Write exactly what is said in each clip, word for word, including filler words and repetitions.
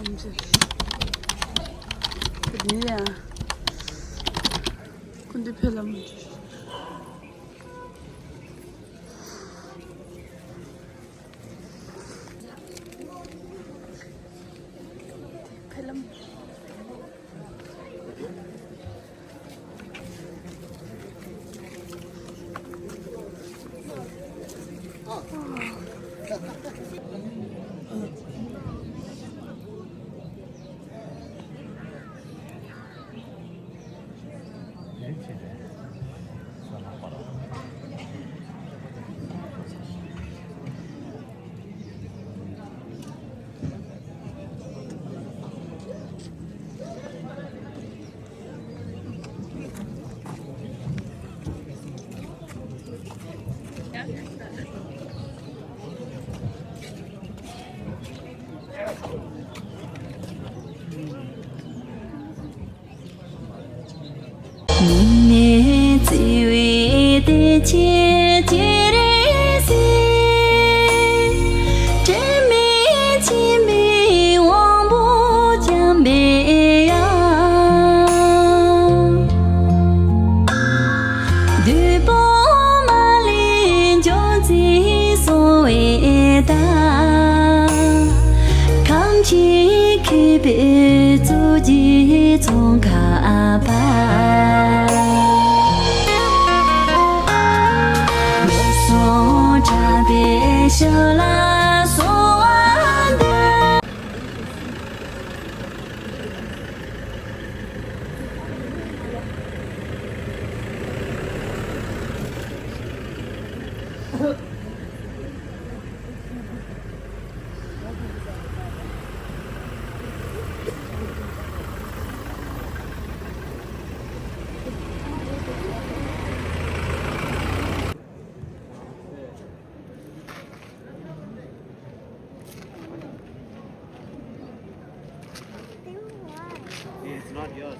འདི་ཡ། ཀུན་ཏུ་ཕེབས་ལམ། ཕེབས་ལམ། ཉི་མས་བརྩེ་བའི་གཏེར་ཆོས་ཅི་རིགས་གཟིགས། དྲི་མེད་མཆིལ་མའི་དབང་པོ་འཇམ་པའི་དབྱངས། བདུད་དཔུང་མ་ལུས་འཇོམས་མཛད་གསང་བའི་བདག། ཁམས་ཆེན་མཁས་པའི་གཙུག་རྒྱན་ཙོང་ཁ་པ། ལུས་ཟུངས་དྲག་པོའི་ཞབས་ལ་གསོལ་བ་འདེབས། It's not yours.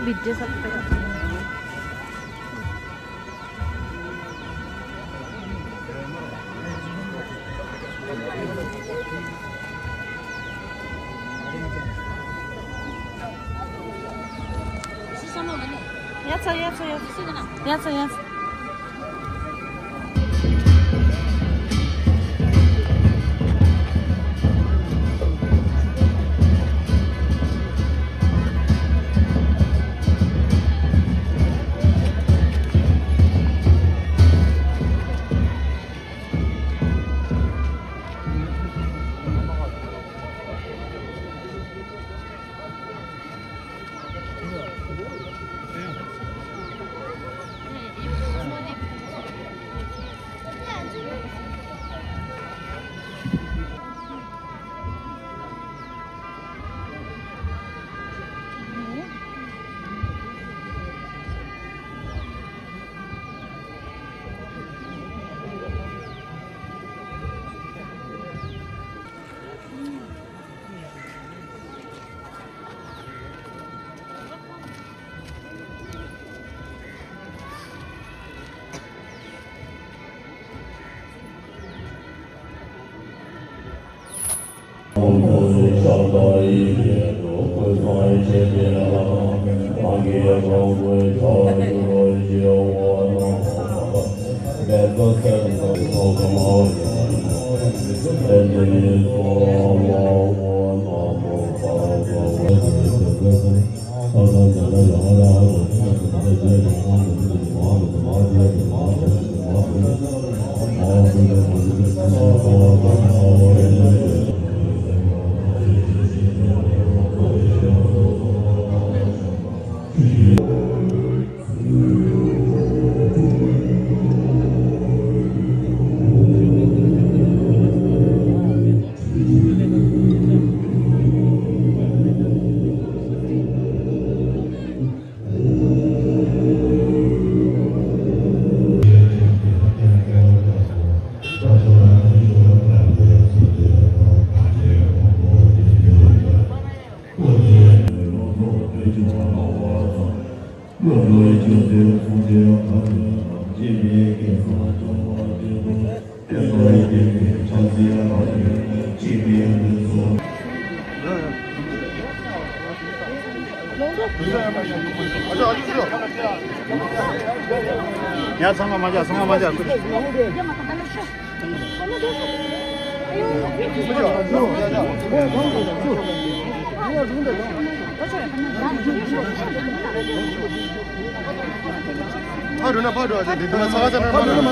Video sa. Yatsa, yatsa, yatsa. Yatsa, yatsa. ཡ། ཚང་མ་མ་བྱ། ཚང་མ་མ་བྱ། ཕར་འགྲོ་ན་ཕར་འགྲོ། ཨ་ཙི། དེ་དུས་ཚ་བ་ཚ་ན་ཕར་འགྲོ།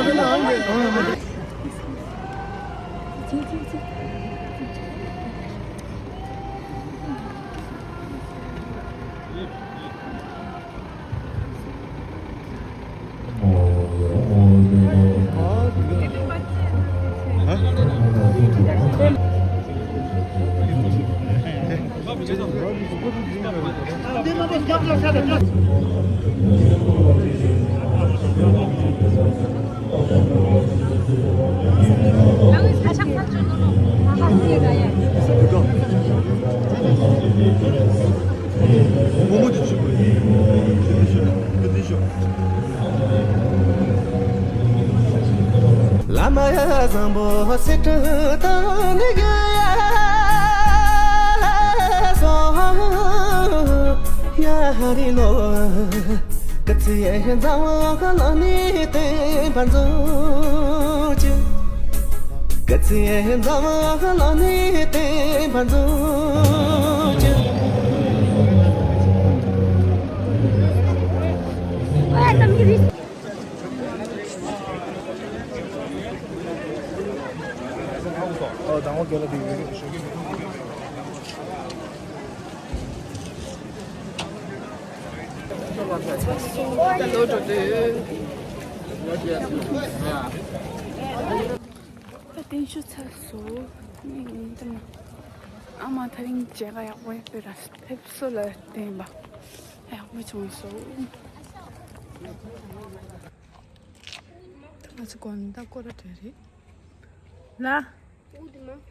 བླ་མ་བཟང་པོ་སེ་ཏྲ་དང་ནི་ག་ཡ་སོ་ཡ་རི་ལོ། སྐུ་ཚེ་འཛམ་བུ་གླིང་ནས་བརྟན་པར་མཛོད་ཅིག། སྐུ་ཚེ་འཛམ་བུ་གླིང་ནས་བརྟན་པར་མཛོད་ཅིག། ད་བརྟན་བཞུགས་ཚར་སོང་། ངས་ཡིན་དམ། ཨ་མ་དེ་རིང་མཇལ་ཁ་ཡག་པོ་ཡོད་པའི་ར་ཕེབས་བསུ་ལ་བརྟེན་པ་ཡག་པོ་བྱུང་སོང་། ད་ང་ཚོ་དགོང་དག་སྐོར་ར་གྲོལ་རེད་ལ། སྤུ་གུ་དེ་མ་བླུག་།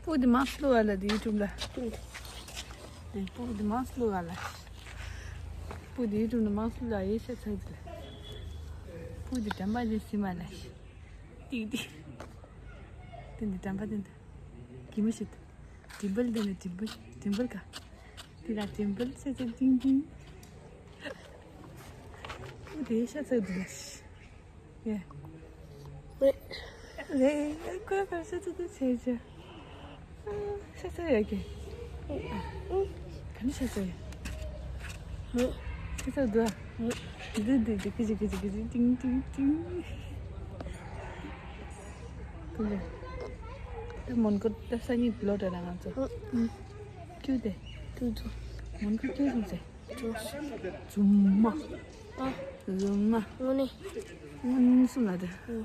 སྤུ་གུ་དེ་མ་བླུག་ཨ་ལ། དེ་ཡུ་ཊུབ་ལ། སྤུ་གུ་དེ་མ་བླུག་ཨ་ལ། སྤུ་དེའི་དྲུང་ནས་དམངས་སྲོལ་ལ་ཡེ་ཤ་ཚ་གི་ལ། སྤུ་དེ་དྲན་པ་ཅན་སི་མ་ལ་ཤི། ཏིག་ཏིག་དེ་འདི་དྲན་པ་དེ་འདི། གི་མོ་ཤི་ཏུ། ཏིམ་པལ་དེ་ནི་ཏིམ་པལ། ཏིམ་པལ་ག་དེ་ལ་ཏིམ་པལ་ཤ་ཚ་ཏིང་ཏིང་། སྤུ་དེ་ཡེ་ཤ་ཚ་གི་ལ་ཤི། ཡེ། རེད། རེད། ཁོས་ཕར་ཤ་ཚ་དེ་བྱས་བྱས། ཤ་ཚ་ཡོད་ཀྱི། ག་ནི་ཤ་ཚ་ཡོད། ཤ་ཚ་འདུག་ཨ། འདི་འདི་འདི་ཀི་ཅི་ཀི་ཅི་ཀི་ཅི་ཏིང་ཏིང་ཏིང་། ཀུན་ལེ། ད་མོན་གྷོ་ད་སང་ཉིན་ལོག་འགྲོ་ལ་ང་ཚོ། ཀྱུ་དེ། ཀྱུ་ཚོ། མོན་གྷོ་ཀྱུ་སོང་ཚེ། ཚོ། རྫུན་མ། ཨ། རྫུན་མ། དངོས་གནས། དངོས་སུ་ལ་དེ། ཨ།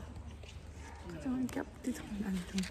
ཁ་ཚང་རྒྱབ་དེ་ཚང་ན་རྫུན།